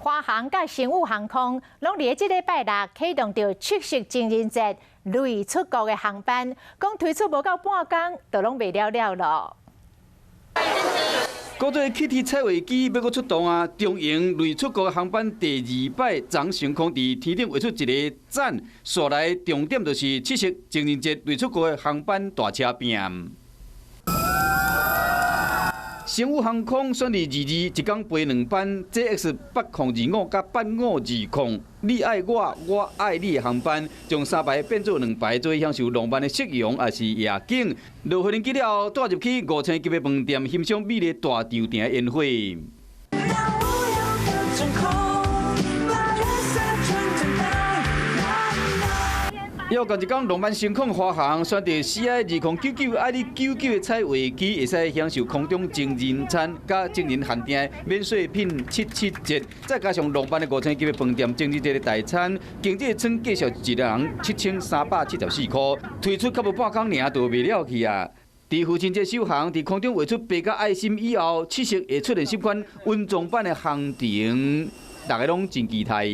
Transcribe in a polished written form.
華航佮星宇航空攏佇這禮拜六啟動著七夕情人節類出國的航班，講推出無夠半工，就攏賣了了囉。閣做氣體彩畫機欲閣出動啊！長榮類出國航班第二擺長星空佇天頂畫出一个讚，紲來重點就是七夕情人節類出國的航班大車拼。星宇航空選佇二二一工飛兩班 JX 8025佮8520，你愛我，我愛你的航班，將三排變做兩排，做享受浪漫的夕陽，抑是夜景。落飛機了後，帶入去五星級的飯店，欣賞美麗大稻埕的煙火。讓烏有的真空，把月色純簡單。猶仝一工浪漫星空華航選擇 CI 2099愛你久久的彩畫機，會使享受空中情人餐佮情人限定的免稅品七七折，再加上浪漫的五星級的飯店情人節的大餐，經濟艙價數一人7374塊，推出較無半工爾就賣了去啊！佇父親節首航，佇空中畫出白佮愛心以後，七夕會出現這款隱藏版的行程，大家攏真期待。